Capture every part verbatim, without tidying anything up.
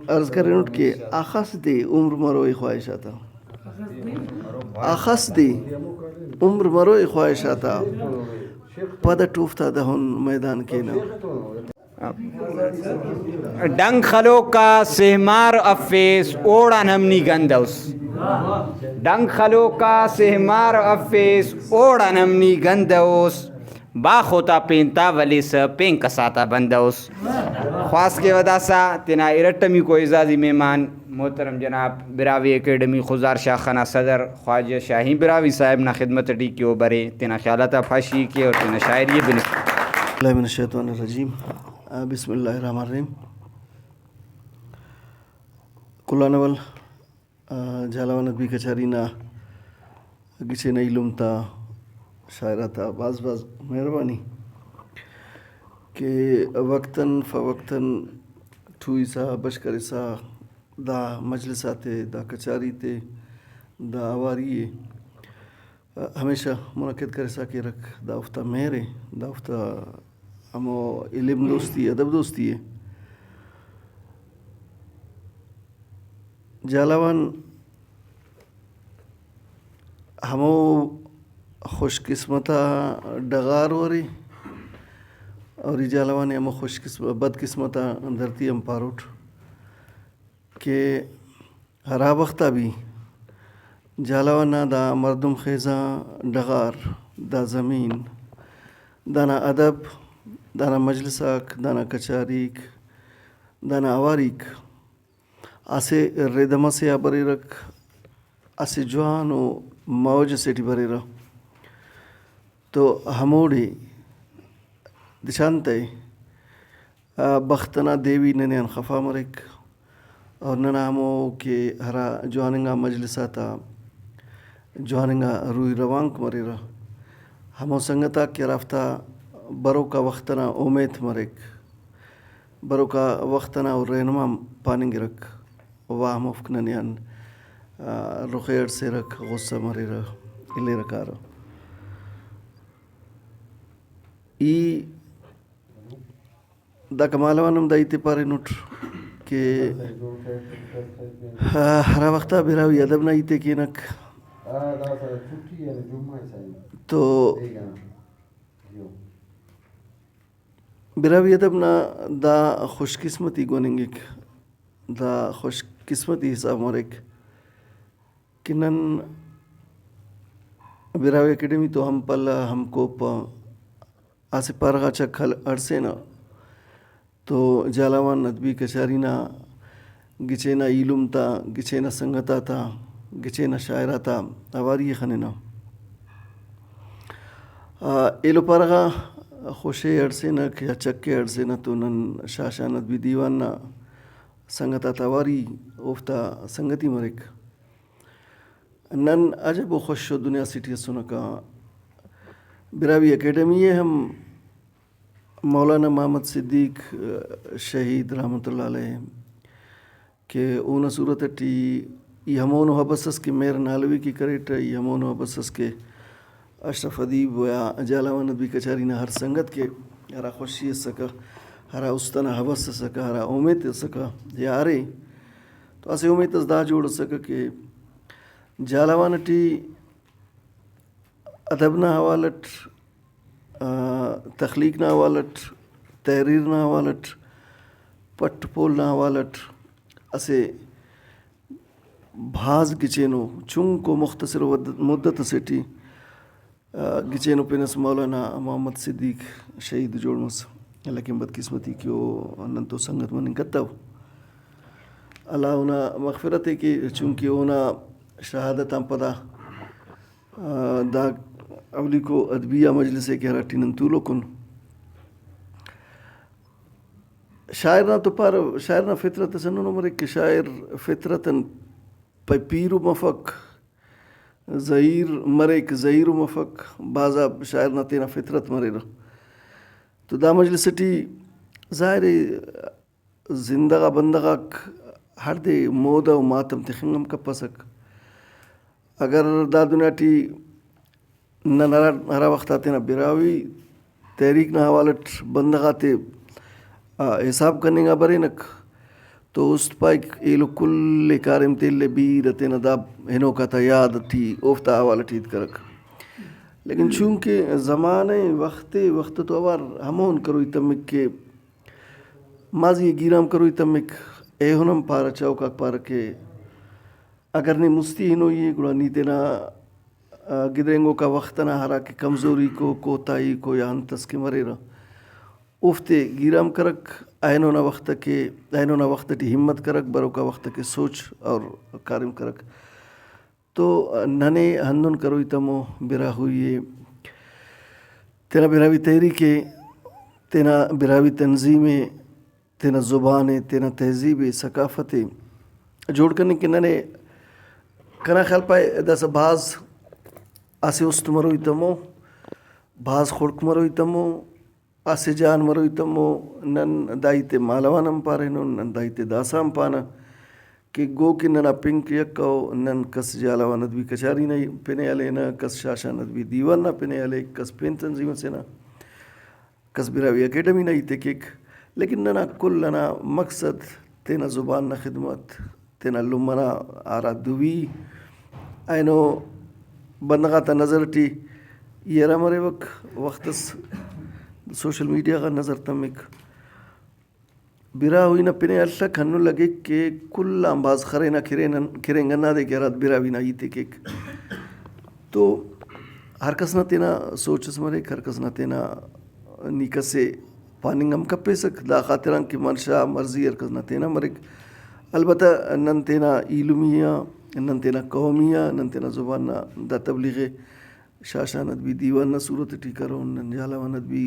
عرض کرینٹ کہ اخس دے عمر مروئے خواہش آتا، اخس دے عمر مروئے خواہش آتا، پد اٹ اوفتا دہن میدان کینہ۔ ڈنگ خلوک آ سہمار افیس، اوڑان ہم نی گند اس۔ ڈنگ خلوک آ سہمار افیس، اوڑان ہم نی گند اس۔ باخو تا پین تا ولیسہ، پین کسا تا بندہ اس۔ خواست کیوہ داسہ تینا ارٹمیکو اعزازی مہمان محترم جناب براہوئی اکیڈمی خضدار شاخہ نا صدر خواجہ شاہین براہوئی صاحب نا خدمت ٹی کہ او برے، تینا خیالات آ پاشی کے اور تینا شاعری ءِ بنفے۔ اللہ من الشیطان الرجیم۔ آ، بسم اللہ الرحمن الرحیم۔ کلان اول، آ، جھالاوان ادبی کچاری نا گچین ءِ ایلم تا، شاعر آتا بھاز بھاز مہربانی کہ وقتاً فوقتاً ٹوہسا، بش کرسا دا مجلس آتے، دا کچاری تے، دا اواری ءِ ہمیشہ منعقد کرسا کیرک۔ دا اوفتا مہر ءِ، دا اوفتا ہمو علم دوستی، ادب دوستی ءِ۔ جھالاوان ہمو خوش قسمت آ ڈغار ارے، اور ای جھالاوان ءِ ہمو خوش قسمت، بد قسمت آ دھرتی ہم پاروٹ کہ ہرا وخت آ بھی جھالاوان نا دا مردم خیزاں ڈغار، دا زمین، دانا ادب، دانا مجلس آک، دانا کچاریک، دانا اواریک اسہ ردم ئسے آ بریرک، اسہ جوانو موج ئسے ٹی بریرہ۔ تو ہموڑے دشانتہ ءِ، آ، بخت ئنا دیوی ننے آن خفا مریک، اور ننا ہمو کہ ہرا جوان انگا مجلس آتا جوان انگا روئی روانک مریرہ، ہمو سنگت آک کہ ہرافتا بروکا وخت ئنا اومیت مریک، بروکا وخت ئنا او رہنما پاننگرک، وا ہموفک ننے آن، آ، رخ ءِ ہڑسیرک، غصہ مریرہ، الیرہ کارہ۔ ای داکا مالو آن ہم دا ہیت ءِ پارینٹ کہ ہرا وخت آ براہوئی ادب نا ہیت ءِ کینک تو براہوئی ادب نا دا خوش قسمتی گوننگک، دا خوش قسمتی حساب مریک کہ نن براہوئی اکیڈمی تو ہم پلہ ہم کوپہ اسہ پارہ غا چک ہل-، ہڑسینہ تو جھالاوان ادبی کچاری نا گچین آ ایلم تا، گچین آ سنگت آتا، گچین آ شاعر آتا اواری ءِ خننہ۔ آ، ایلو پارہ غا خوشے ہڑسینک یا چکے ہڑسینہ تو نن شاشان ادبی دیوان نا سنگت آتا اواری اوفتا سنگتی مریک۔ نن عجب و خوش و دنیا سے ٹی اسنکہ۔ براہوئی اکیڈمی ءِ ہم مولانا محمد صدیق، آ، شہید رحمت اللہ علیہ کہ اونا صورت ٹی ای ہمونو ہبس ئس کہ مہر نالوی کہ کریٹہ، ای ہمونو ہبس ئس کہ اشرف ادیب و یا جھالاوان ادبی کچاری نا ہر سنگت کہ ہرا خوشی اسکہ، ہرا است ئنا ہبس اسکہ، ہرا اومیت اسکہ یا ارے تو اسہ اومیت ئس دا جوڑ اسکہ کہ جھالاوان ٹی ادب نا حوالہ اٹ، آ، تخلیق نا حوالہ اٹ، تحریر نا حوالہ اٹ، پٹ پول نا حوالہ اٹ اسہ بھاز گچینو چنکو مختصر ود-، مدت اسے ٹی، آ، گچینو پن ئس مولانا محمد صدیق شہید جوڑ مس، لیکن بدقسمتی کہ او نن تو سنگت مننگ کتو۔ اللہ اونا مغفرت ءِ کے، چونکہ اونا شہادت آن پدا، آ، دا اولیکو ادبی آ مجلس ءِ کہ ہراٹی نن تولوکن۔ شاعر نا تو پارہ، شاعر نا فطرت ئس ہندنو مریک کہ شاعر فطرت آن پ-، پیرو مفک، زہیر مریک، زہیرو مفک، بھازا شاعر نا تینا فطرت مریرہ۔ تو دا مجلس ٹی ظاہر ءِ زندہ غا بندغ آک ہڑدے مودہ و ماتم تخنگ ہم کپسک۔ اگر دا دنیا ٹی نن ہرا، ہرا وخت آ تینا براہوئی تحریک نا حوالہ اٹ بندغ آتے، آ، حساب کننگ آ برینک، تو است پائک ایلو کل ءِ کاریم تے الے، بیرہ تینا دا ہنوکا تا یاد ٹی اوفتا حوالہ ٹی ہیت کرک۔ لیکن چونکہ زمانہ ءِ، وخت ءِ، وخت تو اوار ہمون کروئی تمک کہ ماضی ءِ گیرام کروئی تمک۔ ایہن ہم پارہ، چوکاک پارہ کہ اگر نے مستی ہنوئی ءِ، گڑا نی تینا، آ، گدرینگوکا وخت ئنا ہراکہ کمزوریکو، کوتاہیکو یا انت اس کہ مریرہ، اوفتے گیرام کرک۔ اینو نا وخت کہ، اینو نا وخت ٹی ہمت کرک، بروکا وخت کہ سوچ اور کاریم کرک۔ تو ننے ہندن کروئی تمو، براہوئی ءِ، تینا براہوئی تحریک ءِ، تینا براہوئی تنظیم ءِ، تینا زبان ءِ، تینا تہذیب ءِ، ثقافت ءِ جوڑ کننگ کہ ننے، کنا خیال پائے، داسہ بھاز اسہ است مروئی تمو، بھاز خڑک مروئی تمو، اسہ جان مروئی تمو۔ نن دا ہیت ءِ مالو آن ہم پارینن، نن دا ہیت ءِ داسہ ہم پانہ کہ گو کہ ننا پنک یکہ ءُ، نن کس جھالاوان ادبی کچاری نا پن ءِ ہلینہ، کس شاشان ادبی دیوان نا پن ءِ ہلیک، کس پین تنظیم اسے نا، کس براہوئی اکیڈمی نا ہیت ءِ کیک، لیکن ننا کل ئنا مقصد تینا زبان نا خدمت، تینا لمہ نا ہرا دوی اینو بندغ آتا نظر ٹی ای ہرا مریوک، وخت اس سوشل میڈیا غا نظر تمک، براہوئی نا پن ءِ ہلک، ہندن لگیک کہ کل آن بھاز خرینہ کرین-، کرینگ ہندادے کہ ہراد براہوئی نا ہیت ءِ کیک۔ تو ہر کس نا تینا سوچ اس مریک، ہر کس نا تینا، نی کسے پاننگ ہم کپیسک، دا خاطران کہ منشا مرضی ہر کس نا تینا مریک۔ البتہ نن تینا ایلمی آ، نن تینا قومی آ، نن تینا زبان نا دا تبلیغ ءِ شاشان ادبی دیوان نا صورت ٹی کرون، نن جھالاوان ادبی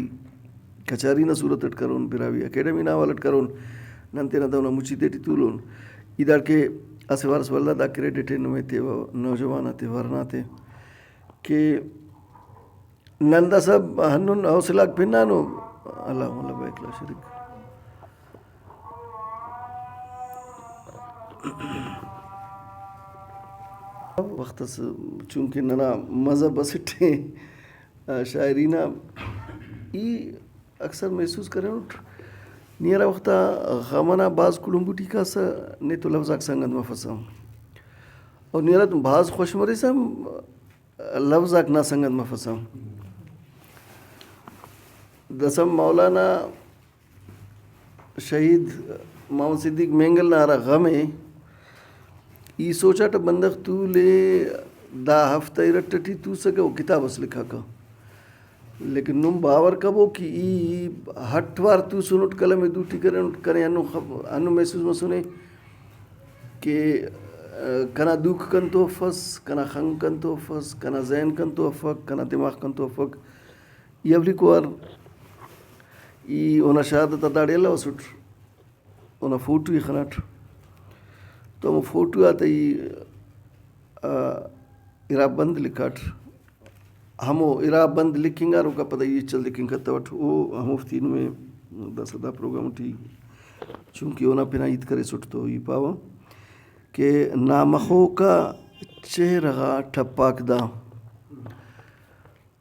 کچاری نا صورت اٹ کرون، براہوئی اکیڈمی نا حوالہ اٹ کرون، نن تینا دہن آ مچی تیٹی تولون۔ ای داڑکہ اسہ وارس ولدا دا کریڈٹ ءِ نمے تیوہ، نوجوان آتے، ورنا تے کہ نن داسہ ہندن حوصلہ غاک پنانو، اللہم لبیک لا شریک۔ وخت اس چونکہ ننا مذہب اسٹ ءِ، شاعری نا ای اکثر محسوس کرینٹ، نی ہرا وخت آ غم ئنا بھاز کڑمبو ٹی کاسہ، نے تو لوز آک سنگت مفسہ، اور نی ہراتون بھاز خوش مریسہ ہم لوز آک نا سنگت مفسہ۔ داسہ مولانا شہید محمد صدیق مینگل نا ہرا غم ءِ، ای سوچاٹہ بندغ تولے دا ہفتہ ارٹ ٹی توسکہ و کتاب اس لکھاکہ، لیکن نم باور کبو کہ ای ہٹ وار توسنٹ، قلم ءِ دوٹی کرینٹ، کنے ہندن خب-، ہندن محسوس مسنے کہ، آ، کنا دوک کنتو افس، کنا خنک کنتو افس، کنا ذہن کنتو افک، کنا دماغ کنتو افک۔ ای اولیکو وار ای اونا شہادت آ داڑے الوسٹ، اونا فوٹو ءِ خناٹ، تو ہمو فوٹو آتا ای، آ، ارا بند لکھاٹ۔ ہمو ارا بند لکھنگاروکا پدا ای ہچل دکھنگ کتوٹ۔ او ہموفتے نمے داسہ دا پروگرام ٹی چونکہ اونا پنا ہیت کریسٹ تو ای پاوہ کہ نا مخوکا چہرہ غا ٹھپ آک دا۔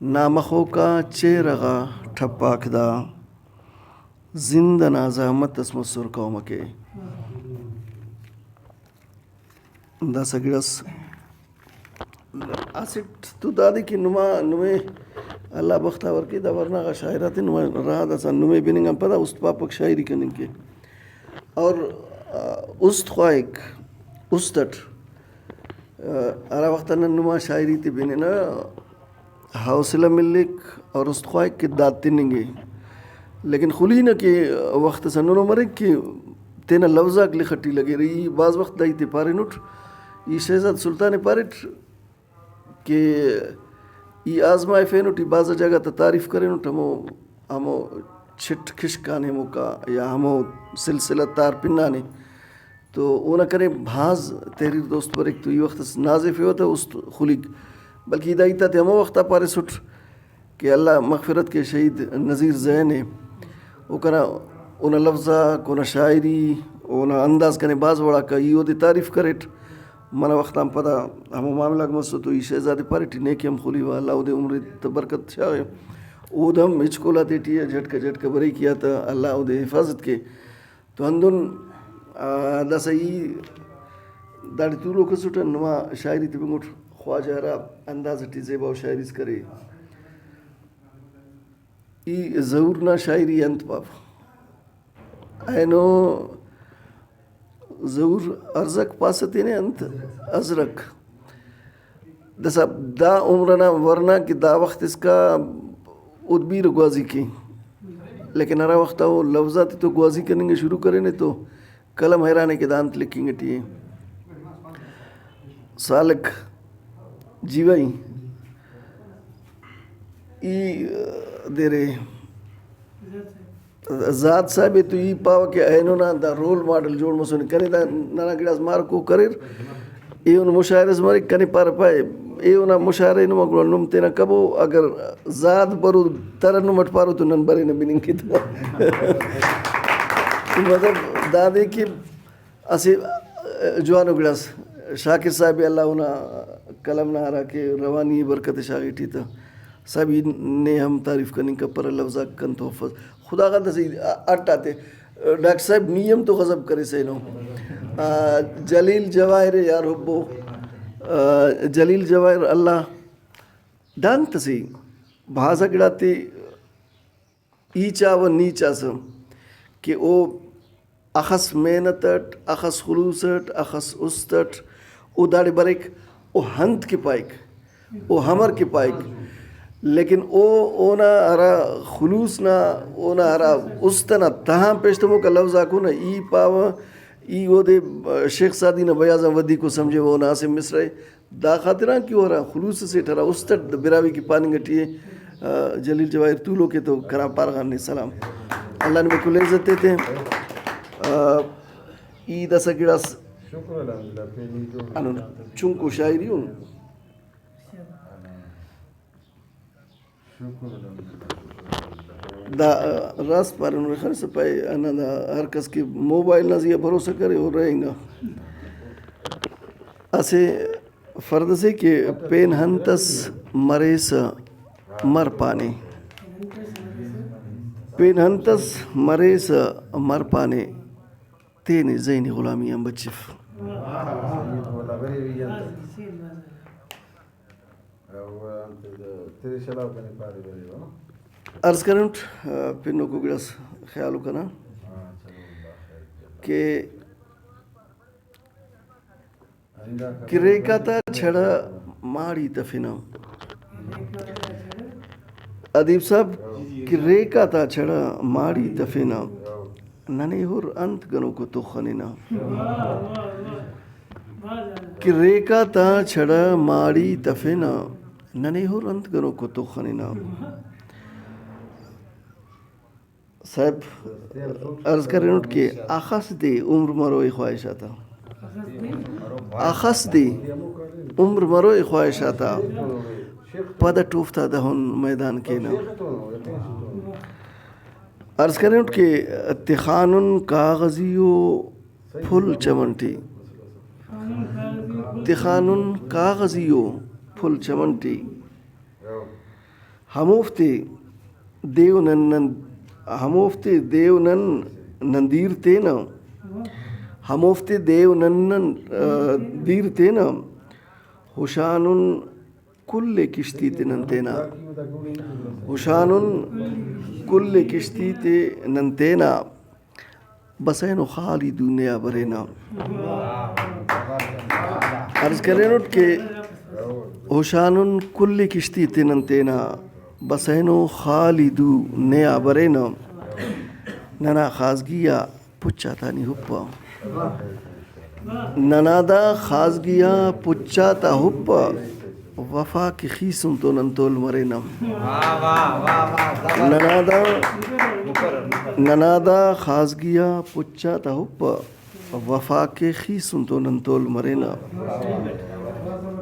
نا مخوکا چہرہ غا ٹھپ آک دا، زند ئنا زحمت اس مسر قوم ئکے۔ داسہ گڑاس اسٹ تو دادے کہ نما، نمے اللہ بختاور کے، دا ورنا غا شاعر آتے نما راہ داسہ نمے بننگ آن پدا است پاپک شاعری کننگ کے۔ اور، آ، است خواہک، است اٹ، آ، ہرا وخت آ نن نما شاعری تے بننہ، حوصلہ ملک اور است خواہک کہ دا تننگے۔ لیکن خلینہ کہ وخت اس ہندنو مریک کہ تینا لوز آک لخ ٹی لگیرہ۔ ای بھاز وخت دا ہیتے پارینٹ، ای شہزاد سلطان ءِ پاریٹ کہ ای آزمائفینٹ، ای بھازا جاگہ تا تعریف کرینٹ، ہمو، ہمو چٹ کشک آن ایموکا یا ہمو سلسلہ تار پنانے۔ تو اونا کنے بھاز تحریر دوست بریک، تو ای وخت اس نازیفیوہ تہ است خلیک، بلکہ ای دا ہیت آتے ہمو وخت آ پاریسٹ کہ اللہ مغفرت کے شہید نذیر زین ءِ۔ او کنا، اونا لوز آک، اونا شاعری، اونا انداز کنے بھاز وڑاکا، ای اودے تعریف کریٹ۔ منہ وخت آن پدا ہمو معاملہ غاک مسو تو ای شہزاد ءِ پاریٹ، ای نیکہ ہم خلیوہ، اللہ اودے عمر ءِ تہ برکت شاغے۔ اود ہم ہچکل آتیٹی آ جھٹکہ جھٹکہ بریک ای آ تہ اللہ اودے حفاظت کے۔ تو ہندن آ، داسہ ای داڑے تولوک اسٹ، نما شاعری تے بنگٹ خواجہ ہرا انداز ٹی زیباؤ شاعری اس کرے۔ ای ظہور نا شاعری انت پاو؟ اینو ظہور ارزک پاسہ تینے، انت ازرک۔ داسہ دا عمر ئنا ورنا کہ دا وخت اسکا اود بیرہ گوازی کے، لیکن ہرا وخت او لوز آتے تو گوازی کننگ ئے شروع کرینے تو قلم حیران ءِ کہ دا انت لکھنگ ٹی ءِ۔ سالک جی بھائی، ای دیرے زاد صاحب ءِ تو ای پاوہ کہ اینو نا دا رول ماڈل جوڑ مسنے۔ کنے دا ننا گڑاس مارکو کریر، ایہن مشاعرہ اس مریک، کنے پارہ پائے ایہن آ مشاعرہ ءِ نما گڑا نم تینا کبو، اگر زاد برو ترنم اٹ پارو تو نن برینہ بننگ کے تو۔ مطلب دادے کہ اسہ جوانو گڑاس شاکر صاحب ءِ، اللہ اونا قلم نا ہرا کہ روانی ءِ برکت ءِ شاغی ٹی تہ۔ صاحب ای نے ہم تعریف کننگ کپرہ، لوز آک کنتو افس۔ خداغان داسہ ای اٹ آتے۔ ڈاکٹر صاحب نی ہم تو غضب کریسہ اینو۔ آ، جلیل جواہر یار حبو۔ آ، جلیل جواہر اللہ دانگ تسے بھازا گڑاتے ای چاوہ نی چاسہ کہ او اخس محنت اٹ، اخس خلوص اٹ، اخس است اٹ او داڑے بریک، او ہنت کہ پائک، او ہمر کہ پائک، لیکن او اونا ہرا خلوص نا، اونا ہرا است ئنا تہان پیشتموکا لوز آک اونا ای پاوہ، ای اودے شیخ سعدی نا بیاض آن ودیکو سمجھیوہ، اونا اسہ مصرعے۔ دا خاطران کہ او ہرا خلوص اسیٹ، ہرا است اٹ دا براہوئی کہ پاننگ ٹی ءِ، آ، جلیل جواہر تولوک ءِ تو کرا پارہ غان نے سلام۔ اللہ نمے کل عزت ایتے۔ آ، ای داسہ گڑاس شکر الحمدللہ، پین ای جوڑ۔ ہندن چنکو شاعری ان۔ شکر الحمدللہ، شکر الحمدللہ۔ دا راست پارے، نورے خان صاحب پائے، ہندا ہر کس کہ موبائل نا زیہا بھروسہ کرے، او رہینگا۔ اسہ فرد اسے کہ پین ہنتس مریسہ مر پانے، پین ہنتس مریسہ مر پانے، تینے ذہنی غلامی آن بچف۔ عرض کرینٹ، آ، پنوکو گڑاس خیال و کنا کہ کہ ریکاتا چھڑہ ماڑی تفنہ۔ ادیب صاحب، کہ ریکاتا چھڑہ ماڑی تفنہ، ننے ہر انت گنوکو تخننہ۔ کہ ریکاتا چھڑہ ماڑی تفنہ، ننے ہر انت گنوکو تخننہ۔ صاحب عرض کرینٹ کہ اخس دے عمر مرو ای خواہش آتا، اخس دے عمر مرو ای خواہش آتا، پد اٹ اوفتا دہن میدان کینہ۔ عرض کرینٹ کہ تخانن کاغذی و پھل چمن ٹی، تخانن کاغذی و پھل چمن ٹی۔ ہموفتے دیو نن، نن، ہموفتے دیو نن نن دیر تینہ، ہموفتے دیو نن نن، آ، دیر تینہ، ہشانن کل کشتی تے نن تینہ، ہشانن کل کشتی تے نن تینہ۔ بس اینو خالی دو نیا برینہ۔ عرض کرینٹ کہ ہشانن کل کشتی تنن تینا، بس اینو خالی دو نیا برینہ۔ ننا خازگی آ پچ آتا نی ہپہ۔ ننا دا خازگی آ پچ آتا ہپہ۔ وفا کہ خیسن تو نن تول مرینہ۔ ننا دا، ننا دا خازگی آ پچ آتا ہپہ، وفا کہ خیسن تو نن تول مرینہ۔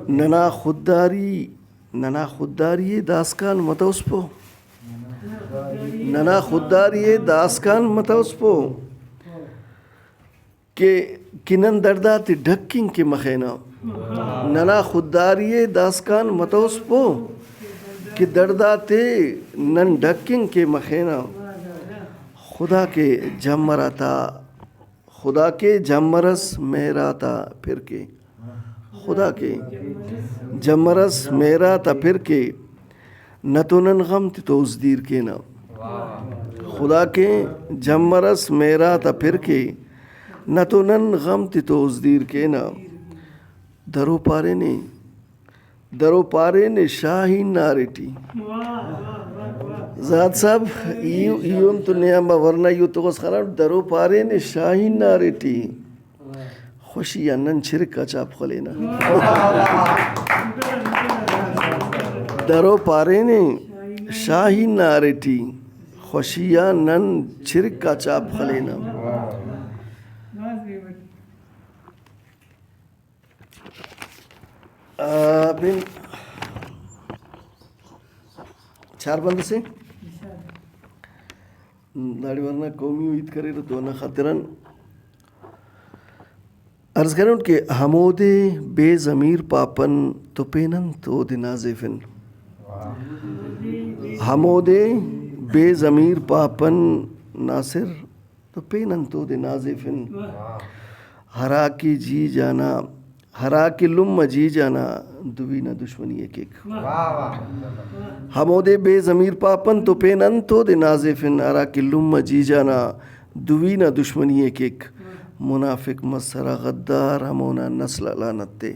ننا خودداری، ننا خودداری ءِ داسکان متوسپو۔ ننا خودداری ءِ داسکان متوسپو۔ کہ، کہ نن دڑد آتے ڈھکنگ کہ مخینہ۔ ننا خودداری ءِ داسکان متوسپو کہ دڑد آتے نن ڈھکنگ کہ مخینہ۔ خدا کہ جمر آتا خدا کے جمر اس مہر آتا پھر کے۔ خدا کے جمر اس مہر آتا پھر کے، نہ تو نن غم تتو اس دیر کینہ۔ خدا کے جمر اس مہر آتا پھر کے، نہ تو نن غم تتو اس دیر کینہ۔ درو پارینے، درو پارینے شاہین نا ارے ٹی۔ زاہد صاحب، ای، ایہن تو نے آنبار ورنا ایہن تو غس خناٹ، درو پارینے شاہین نا ارے ٹی۔ خوشی آ نن چرک آ چاپ خلینہ۔ درو پارینے شاہین نا ارے ٹی، خوشی آ نن چرک آ چاپ خلینہ۔ آ، پین چار بند سے داڑے ورنا قومی و ہیت کریرہ تو ہندا خاطران عرض کرینٹ کہ ہمودے بے ضمیر پاپن تو پین انت اودے نازیفن۔ ہمودے بے ضمیر پاپن ناصر تو پین انت اودے نازیفن۔ ہرا کہ جی جانا، ہرا کہ لمہ جی جانا دوی نا دشمنی ءِ کیک۔ ہمودے بے ضمیر پاپن تو پین انت اودے نازیفن، ہرا کہ لمہ جی جانا دوی نا دشمنی ءِ کیک۔ منافق مس ہرا غدار ہمونا نسل آ لعنت تے۔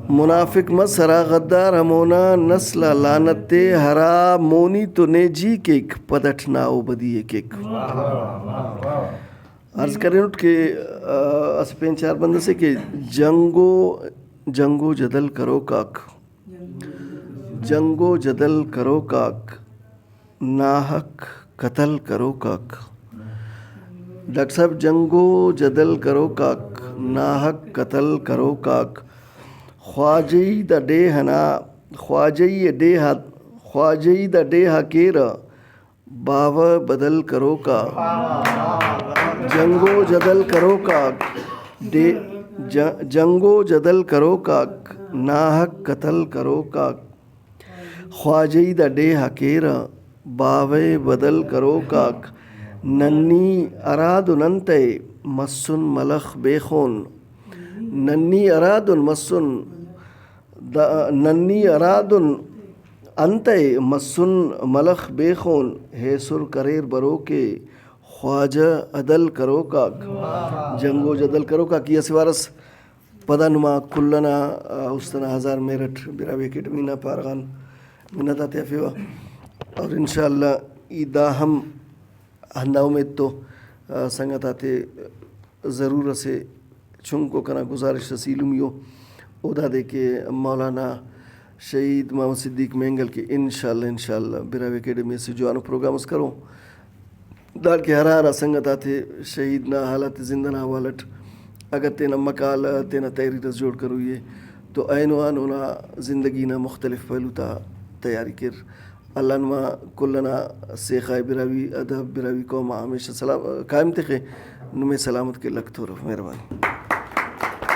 منافق مس ہرا غدار ہمونا نسل آ لعنت تے، ہرا مونی تو نے جی کیک، پد اٹ نا او بدی ءِ کیک۔ عرض کرینٹ کہ، آ، اسہ پین چار بند اسے کہ جنگ و، جنگ و جدل کروک آک، جنگ و جدل کروک آک، ناحق قتل کروک آک۔ ڈاکٹر صاحب، جنگ و جدل کروک آک، ناحق قتل کروک آک، خواجہی دا ڈیہہ نا، خواجہی ڈیہہ، خواجہی دا ڈیہہ آ کیرہ، باوہ بدل کروک آ، جنگ و جدل کروک آک، ڈے-، ج-، جنگ و جدل کروک آک، ناحق قتل کروک آک، خواجہی دا ڈیہہ آ کیرہ، باوہ بدل کروک آک، ننی ہرادن انتئے مسن ملخ بے خون، ننی ہرادن مسن دا ننی ہرادن انتئے مسن ملخ بے خون، ایسر کریر بروک ءِ خواجہ عدل کروک آک، جنگ و جدل کروک آک۔ ای اسہ وار اس پدا نما کل ئنا، آ، است ئنا ہزار مہر اٹ براہوئی اکیڈمی نا پارہ غان منت آتے ہرفیوہ۔ اور انشاءاللہ ای دا ہم ہندا امید تو، آ، سنگت آتے ضرور اسہ چنکو کنا گزارش اس ایلمی ءُ، او دادے کہ مولانا شہید محمد صدیق مینگل کہ انشاءاللہ، انشاءاللہ براہوئی اکیڈمی اسہ جوانو پروگرام اس کرو۔ داڑکہ ہرا ہرا سنگت آتے شہید نا حالات زندہ نا حوالہ اٹ اگہ تینا مقالہ، تینا تحریر اس جوڑ کروئی ءِ تو اینو آن اونا زندگی نا مختلف پہلو تا تیاری کیر۔ اللہ نما کل ئنا سیخا ءِ، براہوئی ادب، براہوئی قوم آ ہمیشہ سلام قائم تخے۔ نمے سلامت کے، لکھ تورو، مہربانی۔